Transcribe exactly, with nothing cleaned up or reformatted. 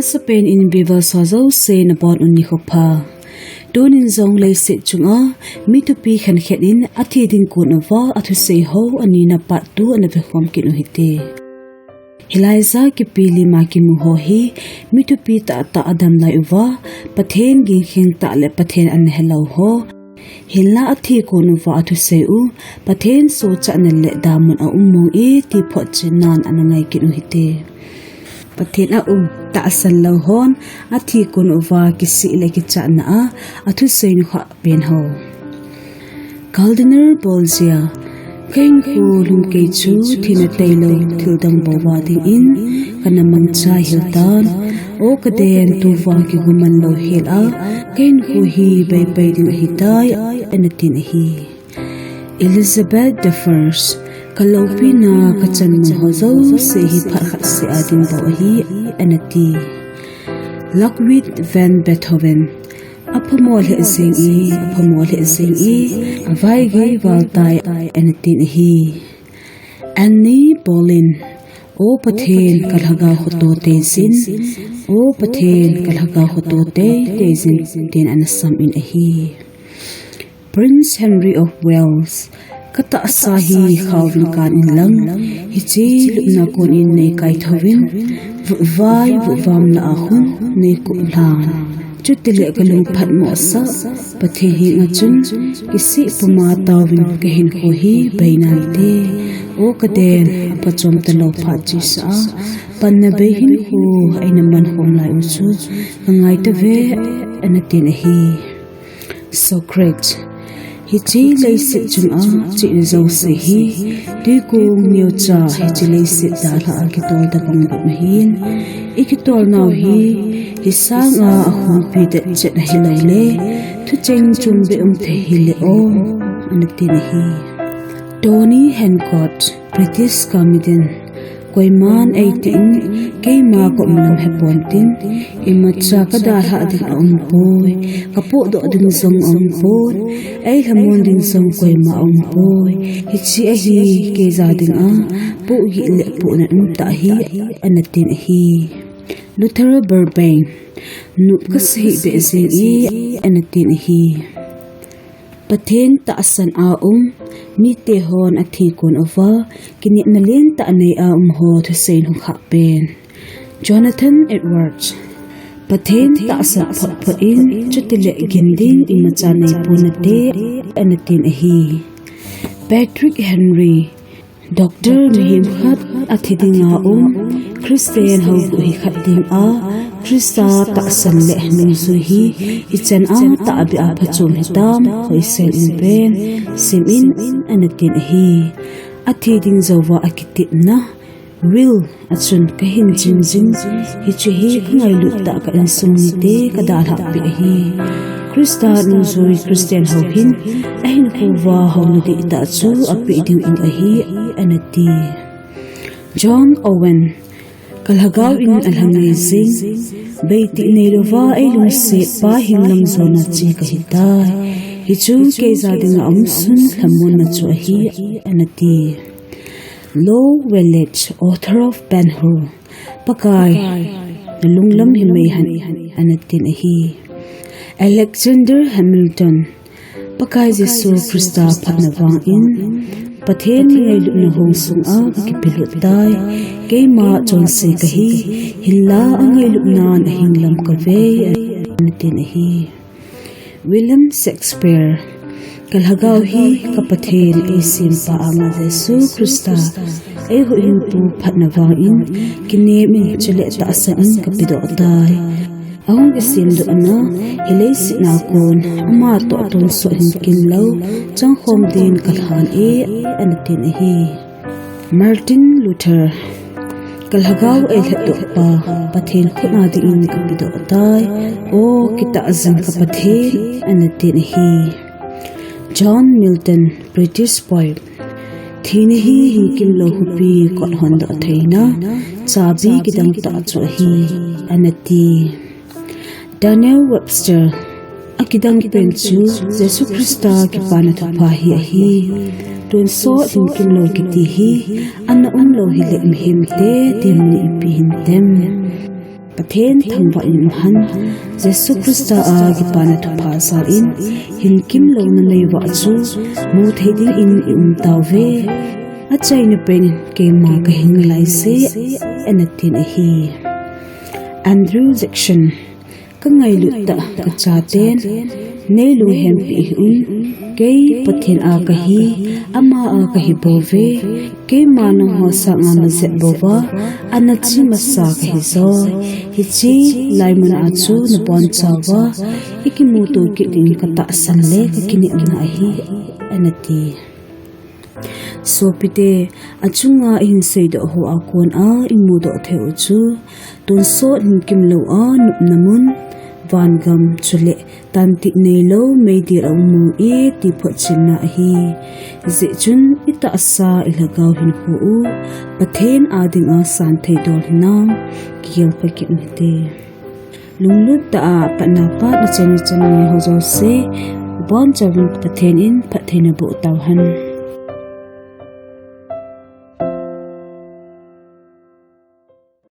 Amasapen in viewers ho jouse nabonun nikho pha. Tunin jong leiset chunga mi thupi khenkhat in athi ding kon uva athusei ho anina part two ana vekhom kit u hite. Hilai a kipe lima kimu ho hi mi thupi tahtah adam lai uva, Pathen ging kheng tah le Pathen ana helou ho, hinla athi kon uva athusei u, Pathen sochatna le damun aum mong e ti photchennan ana ngai kit u hite. Pathen aum, tahsan lou hon athi kon uva kisih le kichatna a athusei nukhah pen ho. Cardinal Borgia, kahinkho lhumkei chu thina tailou thildang bou va dingin kana mangcha hel tan. O kaden, tuvang kihuman lou hel a kahinkho hi beipai ding ahitai, ana tin ahi. Elizabeth the First, kaloupina kachanmun ho jouse hi phat khat seh a ding bou ahi, ana ti. Ludwig van Beethoven, aphamo lheh jeng e, aphamo lheh jeng e, avaigei val tai, ana tin ahi. Anne Boleyn, O Pathen, kalhagao khoto teijin, O Pathen, kalhagao khoto teiteijin, tin ana sam in ahi. Prince Henry of Wales, katahsa hi khaovin kan inlang, hiche lupna konin neikaithouvin, vutvai vutvam lah a khun neikup lhan. Chutile kalungphatmo sah Pathen henga chun, kisih puma taovin kahinkho hi bei nante. O kaden, aphachom talou phat chesa a, panna bei hinkho eina mankhom lai u chu kangai tauve, ana tin ahi. Socrates, hiche leiset chunga chihna jouse hi twikong neocha hiche leiset dalhah a kitol tabang bep ahin, ikitol nau hi hisanga akhompi det chet ahiloule thucheng chom beh um thei hile o, ana tin ahi. Tony Hancock, British comedian, koiman eitin, keima kaumlam hepontin, imacha kadalhah ding aumpoi, kapohdoh ding jong aumpon, eilhamon ding jong koima aumpoi, hiche ahi keija dinga pohgih le pohnat umtah ahi, ana tin ahi. Luther Burbank, nop kasa hih beh jeng e, ana tin ahi. Pathen tahsan a um mite hon athi kon uva kinepna lentah nei a um ho thusei nukhah pen. Jonathan Edwards, Pathen tahsan photphot in, chutile gin ding imacha neipon nate, ana tin ahi. Patrick Henry, Doctor mihem khat athi dinga um, Christian hougu hi khat dinga, Christa tahsan le nungjui hi ichan a tahbeh a phachom hitam, hoisel in pen sim in, ana tin ahi. Athi ding jouva akitepna will a chun kahin ching jing, hiche hi kangailut tah a ka insung mite kadalhah peh ahi. Christa nungjui Christian hou hin ahinkho uva houna dihtah chu apeh ding u ahi, ana ti. John Owen, kalhagao in alhangei jing, beitih neilouva eilungset Pa henglam jona che kahitai. Hichu keija dinga umsun lhamonna chu ahi, ana ti. Lowell Wallace, author of Ben Hur, Pakai, nalunglam himai hen, ana tin ahi. Alexander Hamilton, Pakai Jesu Christa phatna vangin Pathen ngailutna hung sunga kakipelut tai. Keima chonse kahi, hinla angailutnan ahenglam kavei, ana tin ahi. William Shakespeare, kalhagao hi ka Pathen eisempa anga Jesu Christa eihuhhingpu phatna vangin kinem in chule tahsan in kapedoh tai. Ahung kisemdohna hileiset a kon ama toh tonsot hin kinlou changkhom din kalhan e, ana tin ahi. Martin Luther, kalhagao eilhatdohpa Pathen khutna dingin kapedoh tai. O kitah jing ka Pathen, ana tin ahi. John Milton, British poet, thina hi hingkimlou khopi kot hondoh theina chabi kidangtah chu ahi, ana ti. Daniel Webster, akidang pen chu Jesu Christa kipana thupha hi ahi. Tonsot hingkimlou kiti hi ana umlou hile mihemte dinmun ipi hintem? Pathen thangvah in um hen. Jesu Christa a kipana thupha jal in, hin kimlouna neivah chu mu thei dingin i um tauve. Achaina pen in keima kahin ngai lai se, ana tin ahi. Andrew Jackson. Ka ngailut tah ka chaten neilung hempeh hih un. Kei Pathen a kahi, ama a kahi bouve. Keima nangho sanga najep bouva, ana che masa kahi joi. Hiche laimun a chu nabonchauva ikimuto kit ding katahsan le kakinepna ahi, ana ti. Sopite, achunga ihin seidoh ho a kona imudoh thei u chu, tonsot hin kimlou a nopna mun, vangam chule tantih neilou meidil a um u e ti photchenna ahi. Hijeh chun itahsa ilhagao hinkho u Pathen a dinga santhei dol hinam, kigel pha kit u hite. Lunglut tah a patna pat nachan nichan ngai ho jouse, abonchauvin Pathen in phatthei naboh tauhen.